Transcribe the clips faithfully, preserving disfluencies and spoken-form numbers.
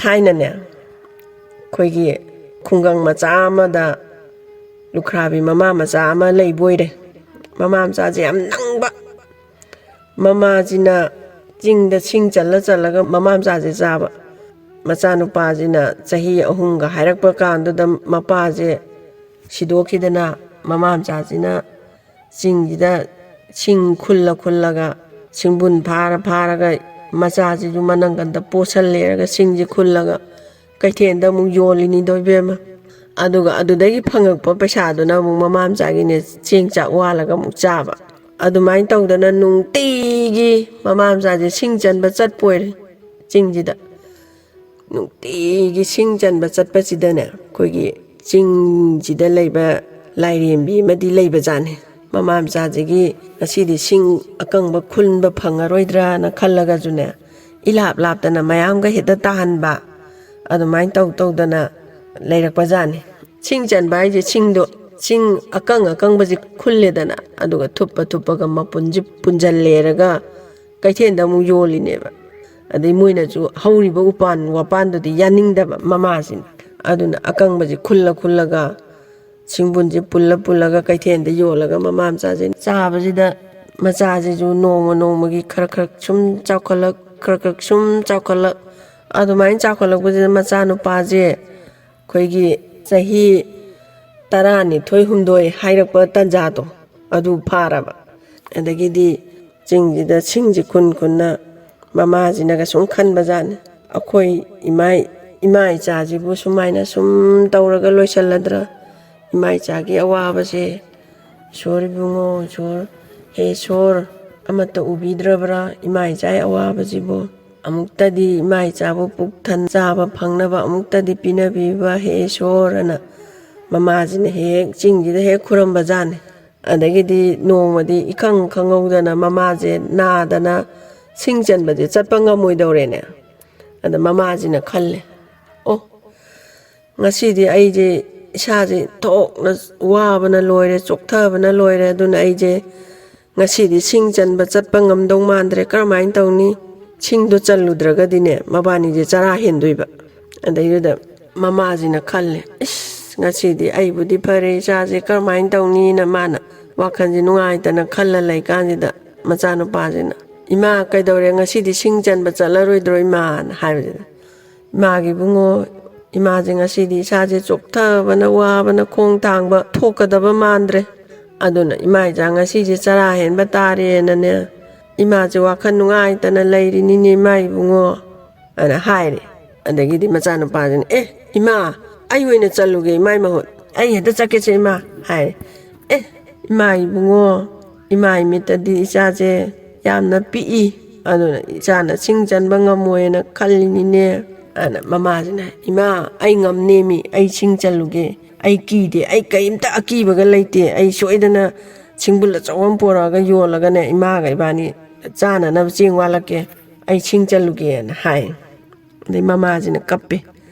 ꯊꯥꯏꯅꯅꯦ, ꯑꯩꯈꯣꯏꯒꯤ ꯈꯨꯡꯒꯪ ꯃꯆꯥ ꯑꯃꯗ ꯂꯨꯈ꯭ꯔꯥꯕꯤ ꯃꯃꯥ ꯃꯆꯥ ꯑꯃ ꯂꯩꯕ ꯑꯣꯏꯔꯦ꯫ ꯃꯃꯥ ꯃꯆꯥꯁꯦ ꯌꯥꯝ ꯅꯪꯕ꯫ ꯃꯃꯥꯁꯤꯅ ꯆꯤꯡꯗ ꯁꯤꯡ ꯆꯜꯂ ꯆꯜꯂꯒ ꯃꯃꯥ ꯃꯆꯥꯁꯦ ꯆꯥꯕ꯫ ꯃꯆꯥꯅꯨꯄꯥꯁꯤꯅ ꯆꯍꯤ ꯑꯍꯨꯝꯒ ꯍꯥꯏꯔꯛꯄ ꯀꯥꯟꯗꯨꯗ ꯃꯄꯥꯁꯦ ꯁꯤꯗꯣꯛꯈꯤꯗꯅ, ꯃꯃꯥ ꯃꯆꯥꯁꯤꯅ ꯆꯤꯡꯁꯤꯗ ꯁꯤꯡ ꯈꯨꯜꯂ ꯈꯨꯜꯂꯒ, ꯁꯤꯡꯕꯨꯟ ꯐꯥꯔ ꯐꯥꯔꯒ, ꯃꯆꯥꯁꯤꯁꯨ ꯃꯅꯪꯒꯟꯗ ꯄꯣꯠꯁꯜꯂꯦꯔꯒ ꯁꯤꯡꯁꯤ ꯈꯨꯜꯂꯒ ꯀꯩꯊꯦꯜꯗ ꯑꯃꯨꯛ ꯌꯣꯜꯂꯤꯅꯤꯗꯣ ꯏꯕꯦꯝꯃ꯫ ꯑꯗꯨꯒ ꯑꯗꯨꯗꯒꯤ ꯐꯪꯉꯛꯄ ꯄꯩꯁꯥꯗꯨꯅ ꯑꯃꯨꯛ ꯃꯃꯥ ꯃꯆꯥꯒꯤꯅꯦ, ꯆꯦꯡ ꯆꯥꯛ ꯋꯥꯜꯂꯒ ꯑꯃꯨꯛ ꯆꯥꯕ꯫ ꯑꯗꯨꯃꯥꯏꯅ ꯇꯧꯗꯅ ꯅꯨꯡꯇꯤꯒꯤ ꯃꯃꯥ ꯃꯆꯥꯁꯦ ꯁꯤꯡ ꯆꯟꯕ ꯆꯠꯄ ꯑꯣꯏꯔꯦ ꯆꯤꯡꯁꯤꯗ꯫ ꯅꯨꯡꯇꯤꯒꯤ ꯁꯤꯡ ꯆꯟꯕ ꯆꯠꯄꯁꯤꯗꯅꯦ, ꯑꯩꯈꯣꯏꯒꯤ ꯆꯤꯡꯁꯤꯗ ꯂꯩꯕ ꯂꯥꯏꯔꯦꯝꯕꯤ ꯑꯃꯗꯤ ꯂꯩꯕꯖꯥꯠꯅꯤ꯫ ꯃꯃꯥ ꯃꯆꯥꯁꯤꯒꯤ ꯉꯁꯤꯗꯤ ꯁꯤꯡ ꯑꯀꯪꯕ ꯈꯨꯟꯕ ꯐꯪꯉꯔꯣꯏꯗ꯭ꯔꯥꯅ ꯈꯜꯂꯒꯁꯨꯅꯦ, ꯏꯂꯥꯞ ꯂꯥꯞꯇꯅ ꯃꯌꯥꯝꯒ ꯍꯦꯛꯇ ꯇꯥꯍꯟꯕ, ꯑꯗꯨꯃꯥꯏꯅ ꯇꯧ ꯇꯧꯗꯅ ꯂꯩꯔꯛꯄꯖꯥꯠꯅꯤ꯫ ꯁꯤꯡ ꯆꯟꯕ ꯍꯥꯏꯁꯦ ꯁꯤꯡꯗꯣ, ꯁꯤꯡ ꯑꯀꯪ ꯑꯀꯪꯕꯁꯦ ꯈꯨꯜꯂꯦꯗꯅ, ꯑꯗꯨꯒ ꯊꯨꯞꯄ ꯊꯨꯞꯄꯒ ꯃꯄꯨꯟꯁꯦ ꯄꯨꯟꯁꯤꯜꯂꯦꯔꯒ ꯀꯩꯊꯦꯜꯗ ꯑꯃꯨꯛ ꯌꯣꯜꯂꯤꯅꯦꯕ꯫ ꯑꯗꯩ ꯃꯣꯏꯅꯁꯨ ꯍꯧꯔꯤꯕ ꯎꯄꯥꯟ ꯋꯥꯄꯥꯟꯗꯨꯗꯤ ꯌꯥꯅꯤꯡꯗꯕ ꯃꯃꯥꯁꯤꯅ꯫ ꯑꯗꯨꯅ ꯑꯀꯪꯕꯁꯦ ꯈꯨꯜꯂ ꯈꯨꯜꯂꯒ, ꯁꯤꯡꯕꯨꯟꯁꯦ ꯄꯨꯜꯂ ꯄꯨꯜꯂꯒ ꯀꯩꯊꯦꯜꯗ ꯌꯣꯜꯂꯒ ꯃꯃꯥ ꯃꯆꯥꯁꯦ ꯆꯥꯕꯁꯤꯗ, ꯃꯆꯥꯁꯤꯁꯨ ꯅꯣꯡꯃ ꯅꯣꯡꯃꯒꯤ ꯈꯔ ꯈꯔ ꯁꯨꯝ ꯆꯥꯎꯈꯠꯂꯛ, ꯈꯔ ꯈꯔ ꯁꯨꯝ ꯆꯥꯎꯈꯠꯂꯛ꯫ ꯑꯗꯨꯃꯥꯏꯅ ꯆꯥꯎꯈꯠꯂꯛꯄꯁꯤꯗ ꯃꯆꯥꯅꯨꯄꯥꯁꯦ ꯑꯩꯈꯣꯏꯒꯤ ꯆꯍꯤ ꯇꯔꯥꯅꯤꯊꯣꯏ ꯍꯨꯝꯗꯣꯏ ꯍꯥꯏꯔꯛꯄ ꯇꯟꯖꯥꯗꯣ ꯑꯗꯨ ꯐꯥꯔꯕ꯫ ꯑꯗꯒꯤꯗꯤ ꯆꯤꯡꯁꯤꯗ ꯁꯤꯡꯁꯤ ꯈꯨꯟ ꯈꯨꯟꯅ ꯃꯃꯥꯁꯤꯅꯒ ꯁꯨꯝ ꯈꯟꯕꯖꯥꯠꯅꯤ, "ꯑꯩꯈꯣꯏ ꯏꯃꯥ, ꯏꯃꯥ ꯏꯆꯥꯁꯤꯕꯨ ꯁꯨꯃꯥꯏꯅ ꯁꯨꯝ ꯇꯧꯔꯒ ꯂꯣꯏꯁꯜꯂꯗ꯭ꯔꯥ? ꯏꯃꯥ ꯏꯆꯥꯒꯤ ꯑꯋꯥꯕꯁꯦ, ꯏꯁꯣꯔ ꯏꯕꯨꯡꯉꯣ, ꯏꯁꯣꯔ, ꯍꯦ ꯏꯁꯣꯔ, ꯑꯃꯠꯇ ꯎꯕꯤꯗ꯭ꯔꯕ꯭ꯔꯥ ꯏꯃꯥ ꯏꯆꯥꯒꯤ ꯑꯋꯥꯕꯁꯤꯕꯨ? ꯑꯃꯨꯛꯇꯗꯤ ꯏꯃꯥ ꯏꯆꯥꯕꯨ ꯄꯨꯛ ꯊꯟ ꯆꯥꯕ ꯐꯪꯅꯕ ꯑꯃꯨꯛꯇꯗꯤ ꯄꯤꯅꯕꯤꯕ, ꯍꯦ ꯏꯁꯣꯔ" ꯑꯅ ꯃꯃꯥꯁꯤꯅ ꯍꯦꯛ ꯆꯤꯡꯁꯤꯗ ꯍꯦꯛ ꯈꯨꯔꯝꯕꯖꯥꯠꯅꯤ꯫ ꯑꯗꯒꯤꯗꯤ ꯅꯣꯡꯃꯗꯤ ꯏꯈꯪ ꯈꯪꯍꯧꯗꯅ ꯃꯃꯥꯁꯦ ꯅꯥꯗꯅ ꯁꯤꯡ ꯆꯟꯕꯁꯦ ꯆꯠꯄ ꯉꯝꯃꯣꯏꯗꯧꯔꯦꯅꯦ꯫ ꯑꯗ ꯃꯃꯥꯁꯤꯅ ꯈꯜꯂꯦ, "ꯑꯣ, ꯉꯁꯤꯗꯤ ꯑꯩꯁꯦ ꯏꯁꯥꯁꯦ ꯊꯣꯛꯅ ꯋꯥꯕꯅ ꯂꯣꯏꯔꯦ, ꯆꯣꯛꯊꯕꯅ ꯂꯣꯏꯔꯦ, ꯑꯗꯨꯅ ꯑꯩꯁꯦ ꯉꯁꯤꯗꯤ ꯁꯤꯡ ꯆꯟꯕ ꯆꯠꯄ ꯉꯝꯗꯧ ꯃꯥꯟꯗ꯭ꯔꯦ, ꯀꯔꯝꯍꯥꯏꯅ ꯇꯧꯅꯤ? ꯁꯤꯡꯗꯣ ꯆꯜꯂꯨꯗ꯭ꯔꯒꯗꯤꯅꯦ, ꯃꯕꯥꯅꯤꯁꯦ ꯆꯔꯥ ꯍꯦꯟꯗꯣꯏꯕ꯫ ꯑꯗꯩꯗꯨꯗ ꯃꯃꯥꯁꯤꯅ ꯈꯜꯂꯦ, "ꯏꯁ, ꯉꯁꯤꯗꯤ ꯑꯩꯕꯨꯗꯤ ꯐꯔꯦ, ꯏꯆꯥꯁꯦ ꯀꯔꯝꯍꯥꯏꯅ ꯇꯧꯅꯤꯅ" ꯃꯥꯅ ꯋꯥꯈꯜꯁꯦ ꯅꯨꯡꯉꯥꯏꯇꯅ ꯈꯜꯂ ꯂꯩꯀꯥꯟꯁꯤꯗ, ꯃꯆꯥꯅꯨꯄꯥꯁꯤꯅ, "ꯏꯃꯥ, ꯀꯩꯗꯧꯔꯦ? ꯉꯁꯤꯗꯤ ꯁꯤꯡ ꯆꯟꯕ ꯆꯠꯂꯔꯣꯏꯗ꯭ꯔꯣ, ꯏꯃꯥꯅ?" ꯍꯥꯏꯕꯁꯤꯗ, "ꯏꯃꯥꯒꯤ ꯏꯕꯨꯡꯉꯣ, ꯏꯃꯥꯁꯦ ꯉꯁꯤꯗꯤ ꯏꯁꯥꯁꯦ ꯆꯣꯛꯊꯕꯅ, ꯋꯥꯕꯅ, ꯈꯣꯡ ꯊꯥꯡꯕ ꯊꯣꯛꯀꯗꯕ ꯃꯥꯟꯗ꯭ꯔꯦ꯫ ꯑꯗꯨꯅ ꯏꯃꯥ ꯏꯆꯥ ꯉꯁꯤꯁꯦ ꯆꯔꯥ ꯍꯦꯟꯕ ꯇꯥꯔꯦꯅꯅꯦ, ꯏꯃꯥꯁꯦ ꯋꯥꯈꯜ ꯅꯨꯡꯉꯥꯏꯇꯅ ꯂꯩꯔꯤꯅꯤꯅꯦ, ꯏꯃꯥ ꯏꯕꯨꯡꯉꯣ", ꯑꯅ ꯍꯥꯏꯔꯦ꯫ ꯑꯗꯒꯤꯗꯤ ꯃꯆꯥꯅꯨꯄꯥꯁꯤꯅ, "ꯑꯦ, ꯏꯃꯥ, ꯑꯩ ꯑꯣꯏꯅ ꯆꯠꯂꯨꯒꯦ ꯏꯃꯥꯏ ꯃꯍꯨꯠ, ꯑꯩ ꯍꯦꯛꯇ ꯆꯠꯀꯦꯁꯦ ꯏꯃꯥ", ꯍꯥꯏꯔꯦ꯫ "ꯑꯦ, ꯏꯃꯥ ꯏꯕꯨꯡꯉꯣ, ꯏꯃꯥ ꯏꯃꯤꯠꯇꯗꯤ ꯏꯆꯥꯁꯦ ꯌꯥꯝꯅ ꯄꯤꯛꯏ, ꯑꯗꯨꯅ ꯏꯆꯥꯅ ꯁꯤꯡ ꯆꯟꯕ ꯉꯝꯃꯣꯏꯅ ꯈꯜꯂꯤꯅꯤꯅꯦ", ꯑꯅ ꯃꯃꯥꯁꯤꯅ, "ꯏꯃꯥ, ꯑꯩ ꯉꯝꯅꯦꯃꯤ, ꯑꯩ ꯁꯤꯡ ꯆꯜꯂꯨꯒꯦ, ꯑꯩ ꯀꯤꯗꯦ, ꯑꯩ ꯀꯔꯤꯝꯇ ꯑꯀꯤꯕꯒ ꯂꯩꯇꯦ, ꯑꯩ ꯁꯣꯏꯗꯅ ꯁꯤꯡꯕꯨꯜ ꯑꯆꯧꯕ ꯑꯃ ꯄꯨꯔꯛꯑꯒ ꯌꯣꯜꯂꯒꯅꯦ ꯏꯃꯥꯒ ꯏꯕꯥꯅꯤ ꯆꯥꯅꯅꯕ ꯆꯦꯡ ꯋꯥꯠꯂꯛꯀꯦ, ꯑꯩ ꯁꯤꯡ ꯆꯜꯂꯨꯒꯦꯅ" ꯍꯥꯏ꯫ ꯑꯗꯩ ꯃꯃꯥꯁꯤꯅ ꯀꯞꯄꯦ꯫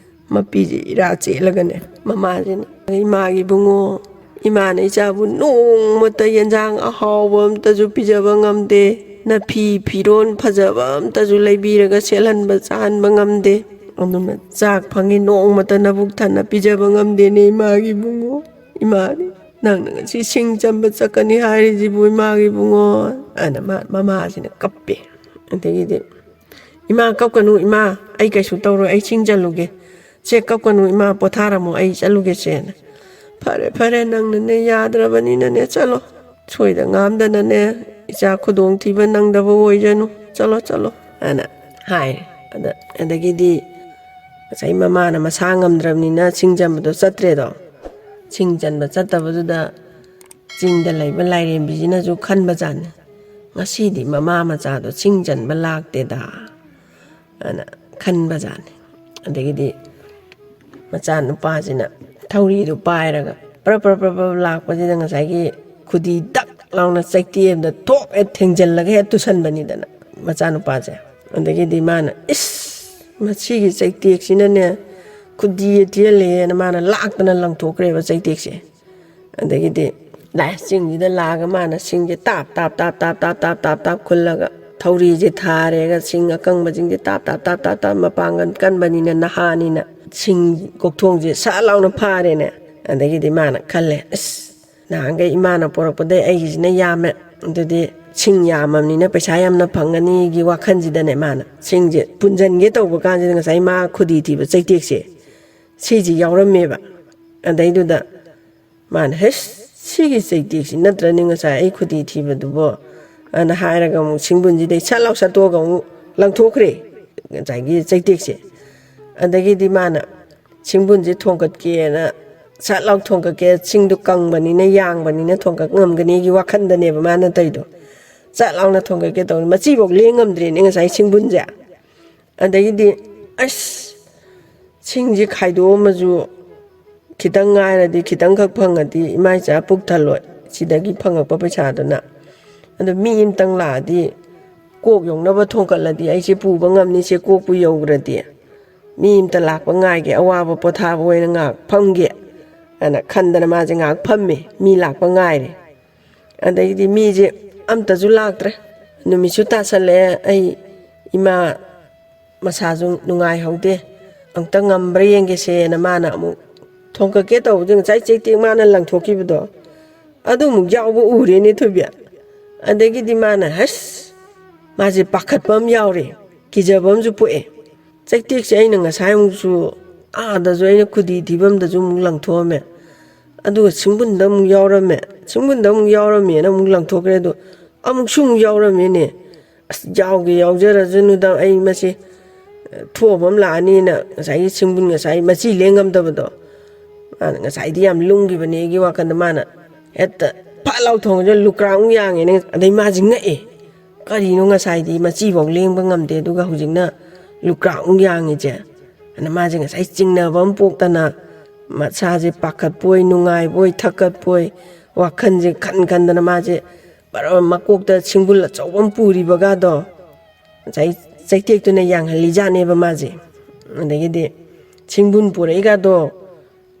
ꯃꯄꯤꯁꯤ ꯏꯔꯥ ꯆꯦꯜꯂꯒꯅꯦ, ꯃꯃꯥꯁꯤꯅ, "ꯏꯃꯥꯒꯤ ꯏꯕꯨꯡꯉꯣ, ꯏꯃꯥꯅ ꯏꯆꯥꯕꯨ ꯅꯣꯡꯃꯇ ꯌꯦꯟꯖꯥꯡ ꯑꯍꯥꯎꯕ ꯑꯝꯇꯁꯨ ꯄꯤꯖꯕ ꯉꯝꯗꯦ, ꯅꯐꯤ ꯐꯤꯔꯣꯜ ꯐꯖꯕ ꯑꯝꯇꯁꯨ ꯂꯩꯕꯤꯔꯒ ꯁꯦꯠꯍꯟꯕ ꯆꯥꯍꯟꯕ ꯉꯝꯗꯦ, ꯑꯗꯨꯅ ꯆꯥꯛ ꯐꯪꯉꯤ ꯅꯣꯡꯃꯇ ꯅꯕꯨꯛ ꯊꯟꯅ ꯄꯤꯖꯕ ꯉꯝꯗꯦꯅꯦ ꯏꯃꯥꯒꯤ ꯏꯕꯨꯡꯉꯣ꯫ ꯏꯃꯥꯅꯤ, ꯅꯪꯅ ꯉꯁꯤ ꯁꯤꯡ ꯆꯟꯕ ꯆꯠꯀꯅꯤ ꯍꯥꯏꯔꯤꯁꯤꯕꯨ ꯏꯃꯥꯒꯤ ꯏꯕꯨꯡꯉꯣ?" ꯑꯅ ꯃꯥ-, ꯃꯃꯥꯁꯤꯅ ꯀꯞꯄꯦ꯫ ꯑꯗꯒꯤꯗꯤ, "ꯏꯃꯥ, ꯀꯞꯀꯅꯨ ꯏꯃꯥ, ꯑꯩ ꯀꯩꯁꯨ ꯇꯧꯔꯣꯏ, ꯑꯩ ꯁꯤꯡ ꯆꯜꯂꯨꯒꯦ꯫ ꯁꯦ, ꯀꯞꯀꯅꯨ ꯏꯃꯥ, ꯄꯣꯊꯥꯔꯝꯃꯣ, ꯑꯩ ꯆꯠꯂꯨꯒꯦꯁꯦꯅ"꯫ "ꯐꯔꯦ, ꯐꯔꯦ, ꯅꯪꯅꯅꯦ ꯌꯥꯗ꯭ꯔꯕꯅꯤꯅꯅꯦ, ꯆꯠꯂꯣ꯫ ꯁꯣꯏꯗ ꯉꯥꯝꯗꯅꯅꯦ, ꯏꯆꯥ ꯈꯨꯗꯣꯡꯊꯤꯕ ꯅꯪꯗꯕ ꯑꯣꯏꯖꯅꯨ꯫ ꯆꯠꯂꯣ, ꯆꯠꯂꯣ", ꯑꯅ ꯍꯥꯏꯔꯦ꯫ ꯑꯗ, ꯑꯗꯒꯤꯗꯤ ꯉꯁꯥꯏ ꯃꯃꯥꯅ ꯃꯁꯥ ꯉꯝꯗ꯭ꯔꯕꯅꯤꯅ ꯁꯤꯡ ꯆꯟꯕꯗꯣ ꯆꯠꯇ꯭ꯔꯦꯗꯣ꯫ ꯁꯤꯡ ꯆꯟꯕ ꯆꯠꯇꯕꯗꯨꯗ ꯆꯤꯡꯗ ꯂꯩꯕ ꯂꯥꯏꯔꯦꯝꯕꯤꯁꯤꯅꯁꯨ ꯈꯟꯕꯖꯥꯠꯅꯤ, "ꯉꯁꯤꯗꯤ ꯃꯃꯥ ꯃꯆꯥꯗꯣ ꯁꯤꯡ ꯆꯟꯕ ꯂꯥꯛꯇꯦꯗ", ꯑꯅ ꯈꯟꯕꯖꯥꯠꯅꯤ꯫ ꯑꯗꯒꯤꯗꯤ ꯃꯆꯥꯅꯨꯄꯥꯁꯤꯅ ꯊꯧꯔꯤꯗꯨ ꯄꯥꯏꯔꯒ ꯄ꯭ꯔꯞ ꯄ꯭ꯔꯞ ꯄ꯭ꯔꯞ ꯄ꯭ꯔꯞ ꯂꯥꯛꯄꯁꯤꯗ ꯉꯁꯥꯏꯒꯤ ꯈꯨꯗꯤ ꯗꯛ ꯂꯥꯎꯅ ꯆꯩꯇꯦꯛ ꯑꯃꯗ ꯊꯣꯛ ꯍꯦꯛ ꯊꯦꯡꯖꯤꯜꯂꯒ ꯍꯦꯛ ꯇꯨꯁꯟꯕꯅꯤꯗꯅ ꯃꯆꯥꯅꯨꯄꯥꯁꯦ꯫ ꯑꯗꯒꯤꯗꯤ ꯃꯥꯅ, "ꯏꯁ, ꯃꯁꯤꯒꯤ ꯆꯩꯇꯦꯛꯁꯤꯅꯅꯦ ꯈꯨꯗꯤ ꯊꯤꯍꯜꯂꯦꯅ" ꯃꯥꯅ ꯂꯥꯛꯇꯅ ꯂꯪꯊꯣꯛꯈ꯭ꯔꯦꯕ ꯆꯩꯇꯦꯛꯁꯦ꯫ ꯑꯗꯒꯤꯗꯤ ꯂꯥꯛꯑꯦ, ꯆꯤꯡꯁꯤꯗ ꯂꯥꯛꯑꯒ ꯃꯥꯅ ꯁꯤꯡꯁꯦ ꯇꯥꯞ ꯇꯥꯞ ꯇꯥꯞ ꯇꯥꯞ ꯇꯥꯞ ꯇꯥꯞ ꯇꯥꯞ ꯈꯨꯜꯂꯒ ꯊꯧꯔꯤꯁꯦ ꯊꯥꯔꯦꯒ ꯁꯤꯡ ꯑꯀꯪꯕꯁꯤꯡꯁꯦ ꯇꯥꯞ ꯇꯥꯞ ꯇꯥꯞ ꯇꯥꯞ ꯇꯥꯞ, ꯃꯄꯥꯡꯒꯜ ꯀꯟꯕꯅꯤꯅ, ꯅꯍꯥꯅꯤꯅ ꯁꯤꯡ ꯀꯣꯛꯊꯣꯡꯁꯦ ꯁꯠ ꯂꯥꯎꯅ ꯐꯥꯔꯦꯅꯦ꯫ ꯑꯗꯒꯤꯗꯤ ꯃꯥꯅ ꯈꯜꯂꯦ, "ꯑꯁ, ꯅꯍꯥꯟꯈꯩ ꯏꯃꯥꯅ ꯄꯣꯔꯛꯄꯗꯩ ꯑꯩꯒꯤꯁꯤꯅ ꯌꯥꯝꯃꯦ, ꯑꯗꯨꯗꯤ ꯁꯤꯡ ꯌꯥꯝꯃꯕꯅꯤꯅ ꯄꯩꯁꯥ ꯌꯥꯝꯅ ꯐꯪꯒꯅꯤꯒꯤ" ꯋꯥꯈꯜꯁꯤꯗꯅꯦ ꯃꯥꯅ ꯁꯤꯡꯁꯦ ꯄꯨꯟꯁꯤꯟꯒꯦ ꯇꯧꯕ ꯀꯥꯟꯁꯤꯗ ꯉꯁꯥꯏ ꯃꯥ ꯈꯨꯗꯤ ꯊꯤꯕ ꯆꯩꯇꯦꯛꯁꯦ ꯁꯤꯁꯤ ꯌꯥꯎꯔꯝꯃꯦꯕ꯫ ꯑꯗꯩꯗꯨꯗ ꯃꯥꯅ, "ꯍꯩꯁ, ꯁꯤꯒꯤ ꯆꯩꯇꯦꯛꯁꯤ ꯅꯠꯇ꯭ꯔꯅꯤ ꯉꯁꯥꯏ ꯑꯩ ꯈꯨꯗꯤ ꯊꯤꯕꯗꯨꯕꯣ?" ꯑꯅ ꯍꯥꯏꯔꯒ ꯑꯃꯨꯛ ꯁꯤꯡꯕꯨꯟꯁꯤꯗꯩ ꯁꯠ ꯂꯥꯎ ꯁꯠꯇꯣꯛꯑꯒ ꯑꯃꯨꯛ ꯂꯪꯊꯣꯛꯈ꯭ꯔꯦ ꯉꯁꯥꯏꯒꯤ ꯆꯩꯇꯦꯛꯁꯦ꯫ ꯑꯗꯒꯤꯗꯤ ꯃꯥꯅ ꯁꯤꯡꯕꯨꯟꯁꯦ ꯊꯣꯡꯒꯠꯀꯦꯅ ꯁꯠ ꯂꯥꯎ ꯊꯣꯡꯒꯠꯀꯦ, ꯁꯤꯡꯗꯣ ꯀꯪꯕꯅꯤꯅ, ꯌꯥꯡꯕꯅꯤꯅ ꯊꯣꯡꯒꯠ ꯉꯝꯒꯅꯤꯒꯤ ꯋꯥꯈꯟꯗꯅꯦꯕ ꯃꯥꯅ ꯇꯧꯔꯤꯗꯣ꯫ ꯁꯠ ꯂꯥꯎꯅ ꯊꯣꯡꯒꯠꯀꯦ ꯇꯧꯅꯤ, ꯃꯆꯤꯐꯥꯎ ꯂꯦꯡ ꯉꯝꯗ꯭ꯔꯦꯅꯦ ꯉꯁꯥꯏ ꯁꯤꯡꯕꯨꯟꯁꯦ꯫ ꯑꯗꯒꯤꯗꯤ, "ꯑꯁ, ꯁꯤꯡꯁꯦ ꯈꯥꯏꯗꯣꯛꯑꯝꯃꯁꯨ ꯈꯤꯇꯪ ꯉꯥꯏꯔꯗꯤ, ꯈꯤꯇꯪꯈꯛ ꯐꯪꯉꯗꯤ ꯏꯃꯥ ꯏꯆꯥ ꯄꯨꯛ ꯊꯜꯂꯣꯏ, ꯁꯤꯗꯒꯤ ꯐꯪꯉꯛꯄ ꯄꯩꯁꯥꯗꯨꯅ꯫ ꯑꯗꯣ ꯃꯤ ꯑꯃꯇꯪ ꯂꯥꯛꯑꯗꯤ ꯀꯣꯛ ꯌꯧꯅꯕ ꯊꯣꯡꯀꯠꯂꯗꯤ ꯑꯩꯁꯦ ꯄꯨꯕ ꯉꯝꯅꯤ, ꯁꯦ ꯀꯣꯛꯄꯨ ꯌꯧꯈ꯭ꯔꯗꯤ꯫ ꯃꯤ ꯑꯃꯇ ꯂꯥꯛꯄ ꯉꯥꯏꯒꯦ, ꯑꯋꯥꯕ ꯄꯣꯊꯥꯕ ꯑꯣꯏꯅ ꯉꯥꯏꯍꯥꯛ ꯐꯝꯒꯦ" ꯍꯥꯏꯅ ꯈꯟꯗꯅ ꯃꯥꯁꯦ ꯉꯥꯏꯍꯥꯛ ꯐꯝꯃꯦ, ꯃꯤ ꯂꯥꯛꯄ ꯉꯥꯏꯔꯦ꯫ ꯑꯗꯩꯗꯤ ꯃꯤꯁꯦ ꯑꯝꯇꯁꯨ ꯂꯥꯛꯇ꯭ꯔꯦ꯫ ꯅꯨꯃꯤꯠꯁꯨ ꯇꯥꯁꯜꯂꯛꯑꯦ, ꯑꯩ ꯏꯃꯥ ꯃꯁꯥꯁꯨ ꯅꯨꯡꯉꯥꯏꯍꯧꯗꯦ, ꯑꯝꯇ ꯉꯝꯕ꯭ꯔꯥ ꯌꯦꯡꯒꯦꯁꯦꯅ ꯃꯥꯅ ꯑꯃꯨꯛ ꯊꯣꯡꯀꯠꯀꯦ ꯇꯧꯕꯗ ꯉꯁꯥꯏ ꯆꯩꯇꯦꯛ ꯃꯥꯅ ꯂꯪꯊꯣꯛꯈꯤꯕꯗꯣ ꯑꯗꯨ ꯑꯃꯨꯛ ꯌꯥꯎꯕ ꯎꯔꯦꯅꯦ ꯊꯣꯏꯕꯤ꯫ ꯑꯗꯒꯤꯗꯤ ꯃꯥꯅ, ꯍꯁ, ꯃꯥꯁꯦ ꯄꯥꯈꯠꯄ ꯑꯃ ꯌꯥꯎꯔꯦ, ꯀꯤꯖꯕ ꯑꯃꯁꯨ ꯄꯣꯛꯑꯦ꯫ ꯆꯩꯇꯦꯛꯁꯦ ꯑꯩꯅ ꯉꯁꯥꯏ ꯑꯃꯨꯛꯁꯨ ꯑꯥꯗꯁꯨ ꯑꯩꯅ ꯈꯨꯗꯤ ꯊꯤꯐꯝꯗꯁꯨ ꯑꯃꯨꯛ ꯂꯪꯊꯣꯛꯑꯝꯃꯦ, ꯑꯗꯨꯒ ꯁꯤꯡꯕꯨꯟꯗ ꯑꯃꯨꯛ ꯌꯥꯎꯔꯝꯃꯦ, ꯁꯤꯡꯕꯨꯟꯗ ꯑꯃꯨꯛ ꯌꯥꯎꯔꯝꯃꯦꯅ ꯑꯃꯨꯛ ꯂꯪꯊꯣꯛꯈ꯭ꯔꯦ꯫ ꯑꯗꯣ ꯑꯃꯨꯛꯁꯨ ꯑꯃꯨꯛ ꯌꯥꯎꯔꯝꯃꯦꯅꯦ꯫ "ꯑꯁ, ꯌꯥꯎꯒꯦ ꯌꯥꯎꯖꯔꯁꯅꯨꯗ, ꯑꯩ ꯃꯁꯤ ꯊꯣꯛꯑꯕ ꯑꯃ ꯂꯥꯛꯑꯅꯤꯅ" ꯉꯁꯥꯏꯒꯤ ꯁꯤꯡꯕꯨꯟ, ꯉꯁꯥꯏ ꯃꯆꯤ ꯂꯦꯡꯉꯝꯗꯕꯗꯣ, ꯃꯥꯅ ꯉꯁꯥꯏꯗꯤ ꯌꯥꯝ ꯂꯨꯝꯈꯤꯕꯅꯦ ꯑꯩꯒꯤ ꯋꯥꯈꯜꯗ, ꯃꯥꯅ ꯍꯦꯛꯇ ꯐꯠ ꯂꯥꯎ ꯊꯣꯡꯁꯤꯗ ꯂꯨꯀ꯭ꯔꯥꯛ ꯑꯃꯨꯛ ꯌꯥꯡꯉꯦꯅꯦ꯫ ꯑꯗꯩ ꯃꯥꯁꯤ ꯉꯛꯑꯦ, "ꯀꯔꯤꯅꯣ, ꯉꯁꯥꯏꯗꯤ ꯃꯆꯤꯐꯥꯎ ꯂꯦꯡꯕ ꯉꯝꯗꯦ, ꯑꯗꯨꯒ ꯍꯧꯖꯤꯛꯅ ꯂꯨꯀ꯭ꯔꯥꯛ ꯑꯃꯨꯛ ꯌꯥꯡꯉꯤꯁꯦ?" ꯑꯗ ꯃꯥꯁꯦ ꯉꯁꯥꯏ ꯆꯤꯡꯅꯕ ꯑꯃ ꯄꯣꯛꯇꯅ, ꯃꯁꯥꯁꯦ ꯄꯥꯈꯠꯄꯣꯏ, ꯅꯨꯡꯉꯥꯏꯕꯣꯏ, ꯊꯛꯀꯠꯄꯣꯏ, ꯋꯥꯈꯜꯁꯦ ꯈꯟ ꯈꯟꯗꯅ ꯃꯥꯁꯦ ꯕꯔ-, ꯃꯀꯣꯛꯇ ꯁꯤꯡꯕꯨꯜ ꯑꯆꯧꯕ ꯑꯃ ꯄꯨꯔꯤꯕꯒꯗꯣ ꯉꯁꯥꯏ ꯆꯩꯇꯦꯛꯇꯨꯅ ꯌꯥꯡꯍꯜꯂꯤꯖꯥꯠꯅꯦꯕ ꯃꯥꯁꯦ꯫ ꯑꯗꯒꯤꯗꯤ ꯁꯤꯡꯕꯨꯟ ꯄꯨꯔꯛꯏꯒꯗꯣ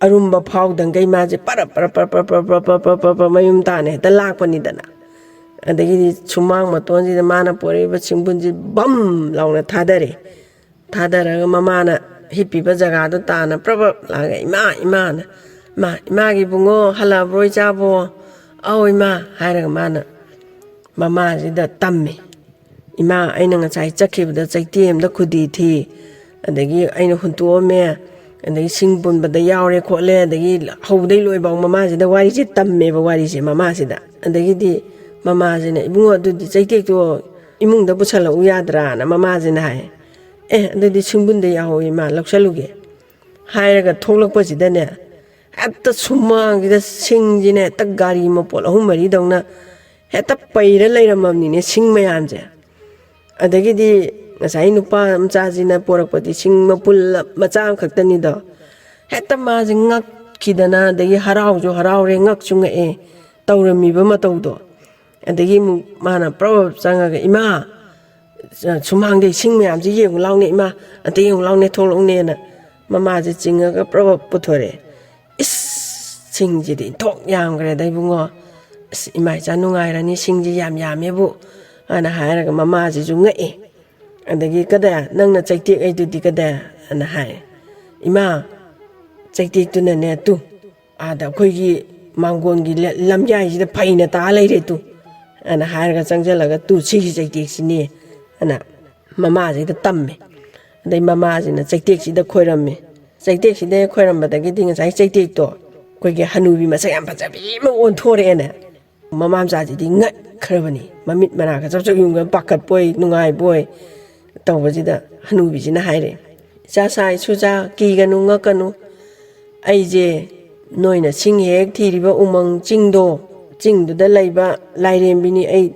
ꯑꯔꯨꯝꯕ ꯐꯥꯎꯗꯪꯒꯩ ꯃꯥꯁꯦ ꯄꯔꯞ ꯄꯔꯞ ꯄꯔꯞ ꯄꯔꯞ ꯄꯔꯞ ꯄꯔꯞ ꯄꯔꯞ ꯄꯔꯞ ꯄꯔꯞ ꯃꯌꯨꯝ ꯇꯥꯅ ꯍꯦꯛꯇ ꯂꯥꯛꯄꯅꯤꯗꯅ꯫ ꯑꯗꯒꯤꯗꯤ ꯁꯨꯃꯥꯡ ꯃꯇꯣꯟꯁꯤꯗ ꯃꯥꯅ ꯄꯣꯔꯛꯏꯕ ꯁꯤꯡꯕꯨꯟꯁꯤ ꯕꯝ ꯂꯥꯎꯅ ꯊꯥꯗꯔꯦ꯫ ꯊꯥꯗꯔꯒ ꯃꯃꯥꯅ ꯍꯤꯞꯄꯤꯕ ꯖꯒꯥꯗꯣ ꯇꯥꯅ ꯄ꯭ꯔꯞ ꯄ꯭ꯔꯞ ꯂꯥꯛꯑꯒ, "ꯏꯃꯥ, ꯏꯃꯥꯅ, ꯏꯃꯥ, ꯏꯃꯥꯒꯤ ꯏꯕꯨꯡꯉꯣ, ꯍꯜꯂꯛꯑꯕ꯭ꯔꯣ ꯏꯆꯥꯕꯣ?" "ꯑꯧ ꯏꯃꯥ" ꯍꯥꯏꯔꯒ ꯃꯥꯅ ꯃꯃꯥꯁꯤꯗ ꯇꯝꯃꯦ꯫ "ꯏꯃꯥ, ꯑꯩꯅ ꯉꯁꯥꯏ ꯆꯠꯈꯤꯕꯗ ꯆꯩꯇꯦꯛ ꯑꯃꯗ ꯈꯨꯗꯤ ꯊꯤ, ꯑꯗꯒꯤ ꯑꯩꯅ ꯍꯨꯟꯇꯣꯛꯑꯝꯃꯦ, ꯑꯗꯒꯤ ꯁꯤꯡ ꯄꯨꯟꯕꯗ ꯌꯥꯎꯔꯦ ꯈꯣꯠꯂꯦ", ꯑꯗꯒꯤ ꯍꯧꯕꯗꯩ ꯂꯣꯏꯐꯥꯎ ꯃꯃꯥꯁꯤꯗ ꯋꯥꯔꯤꯁꯦ ꯇꯝꯃꯦꯕ, ꯋꯥꯔꯤꯁꯦ ꯃꯃꯥꯁꯤꯗ꯫ ꯑꯗꯒꯤꯗꯤ ꯃꯃꯥꯁꯤꯅ, "ꯏꯕꯨꯡꯉꯣ, ꯑꯗꯨꯗꯤ ꯆꯩꯇꯦꯛꯇꯣ ꯏꯃꯨꯡꯗ ꯄꯨꯁꯜꯂꯛꯎ ꯌꯥꯗ꯭ꯔꯥꯅ?" ꯃꯃꯥꯁꯤꯅ ꯍꯥꯏ꯫ "ꯑꯦ, ꯑꯗꯨꯗꯤ ꯁꯤꯡꯕꯨꯟꯗ ꯌꯥꯎꯍꯧꯋꯤ ꯏꯃꯥ, ꯂꯧꯁꯜꯂꯨꯒꯦ" ꯍꯥꯏꯔꯒ ꯊꯣꯛꯂꯛꯄꯁꯤꯗꯅꯦ, ꯍꯦꯛꯇ ꯁꯨꯃꯥꯡꯁꯤꯗ ꯁꯤꯡꯁꯤꯅ ꯍꯦꯛꯇ ꯒꯥꯔꯤ ꯃꯄꯣꯠ ꯑꯍꯨꯝ ꯃꯔꯤꯗꯧꯅ ꯍꯦꯛꯇ ꯄꯩꯔ ꯂꯩꯔꯝꯃꯕꯅꯤꯅꯦ, ꯁꯤꯡ ꯃꯌꯥꯝꯁꯦ꯫ ꯑꯗꯒꯤꯗꯤ ꯉꯁꯥꯏ ꯅꯨꯄꯥ ꯃꯆꯥꯁꯤꯅ ꯄꯣꯔꯛꯄꯗꯤ ꯁꯤꯡ ꯃꯄꯨꯜ ꯃꯆꯥ ꯑꯃꯈꯛꯇꯅꯤꯗꯣ꯫ ꯍꯦꯛꯇ ꯃꯥꯁꯦ ꯉꯛꯈꯤꯗꯅ, ꯑꯗꯒꯤ ꯍꯔꯥꯎꯁꯨ ꯍꯔꯥꯎꯔꯦ, ꯉꯛꯁꯨ ꯉꯛꯑꯦ ꯇꯧꯔꯝꯃꯤꯕ ꯃꯇꯧꯗꯣ꯫ ꯑꯗꯒꯤ ꯑꯃꯨꯛ ꯃꯥꯅ ꯄ꯭ꯔꯞ ꯆꯪꯉꯒ, "ꯏꯃꯥ, ꯁꯨꯃꯥꯡꯗꯩ ꯁꯤꯡ ꯃꯌꯥꯝꯁꯦ ꯌꯦꯡꯉꯨ ꯂꯥꯎꯅꯦ ꯏꯃꯥ, ꯑꯝꯇ ꯌꯦꯡꯉꯨ ꯂꯥꯎꯅꯦ, ꯊꯣꯛꯂꯛꯎꯅꯦꯅ" ꯃꯃꯥꯁꯦ ꯆꯤꯡꯉꯒ ꯄ꯭ꯔꯞ ꯄꯨꯊꯣꯔꯛꯑꯦ꯫ "ꯏꯁ, ꯁꯤꯡꯁꯤꯗꯤ ꯏꯟꯊꯣꯛ ꯌꯥꯝꯈ꯭ꯔꯦꯗ ꯏꯕꯨꯡꯉꯣ꯫ ꯑꯁ, ꯏꯃꯥ ꯏꯆꯥ ꯅꯨꯡꯉꯥꯏꯔꯅꯤ, ꯁꯤꯡꯁꯤ ꯌꯥꯝ ꯌꯥꯝꯃꯦꯕꯨ" ꯑꯅ ꯍꯥꯏꯔꯒ ꯃꯃꯥꯁꯤꯁꯨ ꯉꯛꯑꯦ꯫ ꯑꯗꯒꯤ, "ꯀꯗꯥꯏ, ꯅꯪꯅ ꯆꯩꯇꯦꯛ ꯍꯥꯏꯗꯨꯗꯤ ꯀꯗꯥꯏ?" ꯑꯅ ꯍꯥꯏ꯫ "ꯏꯃꯥ, ꯆꯩꯇꯦꯛꯇꯨꯅꯅꯦ ꯇꯨ, ꯑꯥꯗ ꯑꯩꯈꯣꯏꯒꯤ ꯃꯥꯡꯒꯣꯟꯒꯤ ꯂ-, ꯂꯝꯌꯥꯏꯁꯤꯗ ꯐꯩꯅ ꯇꯥ ꯂꯩꯔꯦ ꯇꯨ" ꯑꯅ ꯍꯥꯏꯔꯒ ꯆꯪꯁꯤꯜꯂꯒ, "ꯇꯨ, ꯁꯤꯒꯤ ꯆꯩꯇꯦꯛꯁꯤꯅꯦ" ꯑꯅ ꯃꯃꯥꯁꯤꯗ ꯇꯝꯃꯦ꯫ ꯑꯗꯩ ꯃꯃꯥꯁꯤꯅ ꯆꯩꯇꯦꯛꯁꯤꯗ ꯈꯣꯏꯔꯝꯃꯦ꯫ ꯆꯩꯇꯦꯛꯁꯤꯗ ꯈꯣꯏꯔꯝꯕꯗꯒꯤꯗꯤ ꯉꯁꯥꯏ ꯆꯩꯇꯦꯛꯇꯣ ꯑꯩꯈꯣꯏꯒꯤ ꯍꯅꯨꯕꯤ ꯃꯁꯛ ꯌꯥꯝ ꯐꯖꯕꯤ ꯑꯃ ꯑꯣꯟꯊꯣꯔꯛꯑꯦꯅꯦ꯫ ꯃꯃꯥ ꯃꯆꯥꯁꯤꯗꯤ ꯉꯛꯈ꯭ꯔꯕꯅꯤ, ꯃꯃꯤꯠ ꯃꯅꯥꯒ ꯆꯞ ꯆꯞ ꯌꯨꯡꯉꯒ ꯄꯥꯈꯠꯄꯣꯏ ꯅꯨꯡꯉꯥꯏꯕꯣꯏ ꯇꯧꯕꯁꯤꯗ ꯍꯅꯨꯕꯤꯁꯤꯅ ꯍꯥꯏꯔꯦ, "ꯏꯆꯥ ꯁꯥꯏ ꯁꯨꯖꯥ, ꯀꯤꯒꯅꯨ ꯉꯛꯀꯅꯨ, ꯑꯩꯁꯦ ꯅꯣꯏꯅ ꯁꯤꯡ ꯍꯦꯛ ꯊꯤꯔꯤꯕ ꯎꯃꯪ ꯆꯤꯡꯗꯣ, ꯆꯤꯡꯗꯨꯗ ꯂꯩꯕ ꯂꯥꯏꯔꯦꯝꯕꯤꯅꯤ ꯑꯩ꯫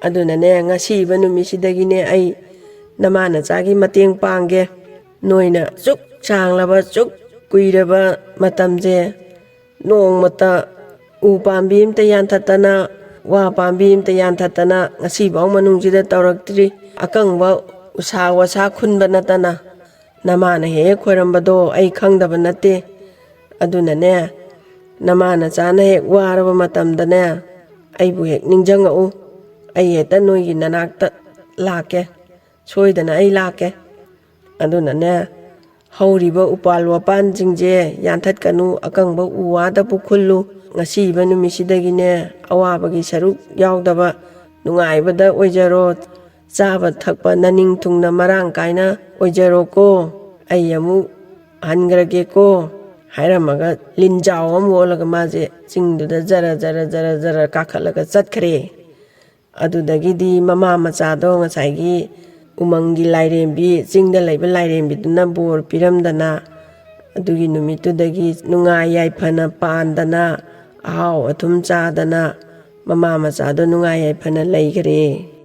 ꯑꯗꯨꯅꯅꯦ, ꯉꯁꯤꯕ ꯅꯨꯃꯤꯠꯁꯤꯗꯒꯤꯅꯦ ꯑꯩ ꯅꯃꯥ ꯅꯆꯥꯒꯤ ꯃꯇꯦꯡ ꯄꯥꯡꯒꯦ꯫ ꯅꯣꯏꯅ ꯁꯨꯛ ꯁꯥꯡꯂꯕ, ꯁꯨꯛ ꯀꯨꯏꯔꯕ ꯃꯇꯝꯁꯦ ꯅꯣꯡꯃꯇ ꯎ ꯄꯥꯝꯕꯤ ꯑꯃꯇ ꯌꯥꯟꯊꯠꯇꯅ, ꯋꯥ ꯄꯥꯝꯕꯤ ꯑꯃꯇ ꯌꯥꯟꯊꯠꯇꯅ ꯉꯁꯤꯐꯥꯎ ꯃꯅꯨꯡꯁꯤꯗ ꯇꯧꯔꯛꯇ꯭ꯔꯤ꯫ ꯑꯀꯪꯕ ꯎꯁꯥ ꯋꯥꯁꯥ ꯈꯨꯟꯕ ꯅꯠꯇꯅ ꯅꯃꯥꯅ ꯍꯦꯛ ꯍꯦꯛ ꯈꯣꯏꯔꯝꯕꯗꯣ ꯑꯩ ꯈꯪꯗꯕ ꯅꯠꯇꯦ꯫ ꯑꯗꯨꯅꯅꯦ, ꯅꯃꯥ ꯅꯆꯥꯅ ꯍꯦꯛ ꯋꯥꯔꯕ ꯃꯇꯝꯗꯅꯦ, ꯑꯩꯕꯨ ꯍꯦꯛ ꯅꯤꯡꯁꯤꯡꯉꯛꯎ꯫ ꯑꯩ ꯍꯦꯛꯇ ꯅꯣꯏꯒꯤ ꯅꯅꯥꯛꯇ ꯂꯥꯛꯀꯦ, ꯁꯣꯏꯗꯅ ꯑꯩ ꯂꯥꯛꯀꯦ꯫ ꯑꯗꯨꯅꯅꯦ, ꯍꯧꯔꯤꯕ ꯎꯄꯥꯜ ꯋꯥꯄꯥꯟꯁꯤꯡꯁꯦ ꯌꯥꯟꯊꯠꯀꯅꯨ, ꯑꯀꯪꯕ ꯎ ꯋꯥꯗ ꯄꯨꯈꯨꯜꯂꯨ꯫ ꯉꯁꯤꯕ ꯅꯨꯃꯤꯠꯁꯤꯗꯒꯤꯅꯦ, ꯑꯋꯥꯕꯒꯤ ꯁꯔꯨꯛ ꯌꯥꯎꯗꯕ ꯅꯨꯡꯉꯥꯏꯕꯗ ꯑꯣꯏꯖꯔꯣ꯫ ꯆꯥꯕ ꯊꯛꯄ ꯅꯅꯤꯡ ꯊꯨꯡꯅ ꯃꯔꯥꯡ ꯀꯥꯏꯅ ꯑꯣꯏꯖꯔꯣꯀꯣ꯫ ꯑꯩ ꯑꯃꯨꯛ ꯍꯟꯈ꯭ꯔꯒꯦꯀꯣ" ꯍꯥꯏꯔꯝꯃꯒ, ꯂꯤꯟꯖꯥꯎ ꯑꯃ ꯑꯣꯜꯂꯒ ꯃꯥꯁꯦ ꯆꯤꯡꯗꯨꯗ ꯖꯔ ꯖꯔ ꯖꯔ ꯖꯔ ꯀꯥꯈꯠꯂꯒ ꯆꯠꯈ꯭ꯔꯦ꯫ ꯑꯗꯨꯗꯒꯤꯗꯤ ꯃꯃꯥ ꯃꯆꯥꯗꯣ ꯉꯁꯥꯏꯒꯤ ꯎꯃꯪꯒꯤ ꯂꯥꯏꯔꯦꯝꯕꯤ, ꯆꯤꯡꯗ ꯂꯩꯕ ꯂꯥꯏꯔꯦꯝꯕꯤꯗꯨꯅ ꯕꯣꯔ ꯄꯤꯔꯝꯗꯅ, ꯑꯗꯨꯒꯤ ꯅꯨꯃꯤꯠꯇꯨꯗꯒꯤ ꯅꯨꯡꯉꯥꯏ ꯌꯥꯏꯐꯅ ꯄꯥꯟꯗꯅ, ꯑꯍꯥꯎ ꯑꯊꯨꯝ ꯆꯥꯗꯅ, ꯃꯃꯥ ꯃꯆꯥꯗꯣ ꯅꯨꯡꯉꯥꯏ ꯌꯥꯏꯐꯅ ꯂꯩꯈ꯭ꯔꯦ꯫